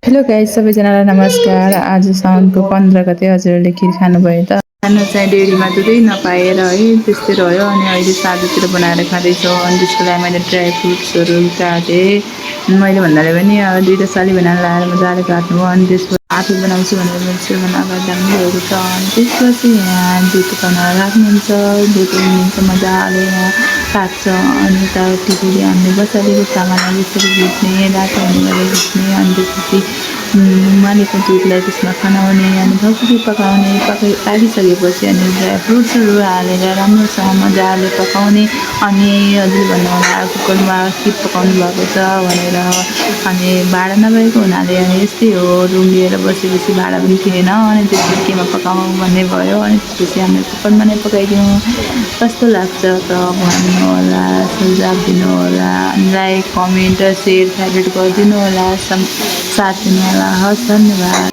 Hello guys, सबैजनालाई नमस्कार। आज साउनको 15 गते हजुरहरूले खिर खानुभयो त? खानु चाहिँ डेरीमा दुधै नपाएर है त्यस्तै रह्यो। अनि अहिले साँझतिर बनाएर खाँदैछौँ। अनि त्यसको लागि मैले ड्राई फ्रुट्सहरू काटेँ। मैले भन्नाले पनि दुईवटा साली बनाएर लाएर मजाले काट्नु हो। अनि त्यसपछि आफै बनाउँछु भनेर मैले सिर्जना गर्दा पनि भएको छ। अनि त्यसपछि यहाँ दुध बनाएर राख्नुहुन्छ, दुध उम्लिन्छ मजाले यहाँ पाक्छ। अनि यताउति फेरि हामीले बसालेको चामललाई यसरी भुट्ने, रातो हुने गरेर भुट्ने। अनि त्यसपछि उमालेको दुधलाई त्यसमा खनाउने अनि घसी पकाउने। पाकिसकेपछि अनि ड्राई फ्रुट्सहरू हालेर राम्रोसँग मजाले पकाउने। अनि हजुर भन्नुहोला कुकरमा के पकाउनु भएको छ भनेर। अनि भाँडा नभएको हुनाले अनि यस्तै हो, रुम लिएर बसेपछि भाँडा पनि थिएन। अनि त्यसपछि केमा पकाउँ भन्ने भयो। अनि त्यसपछि हामीले कुकरमा नै पकाइदिउँ। कस्तो लाग्छ त भन्नुहोला, सुझाव दिनुहोला। लाइक कमेन्ट सेयर फेभरेट गरिदिनु होला, साथ दिनु होला। हस्, धन्यवाद।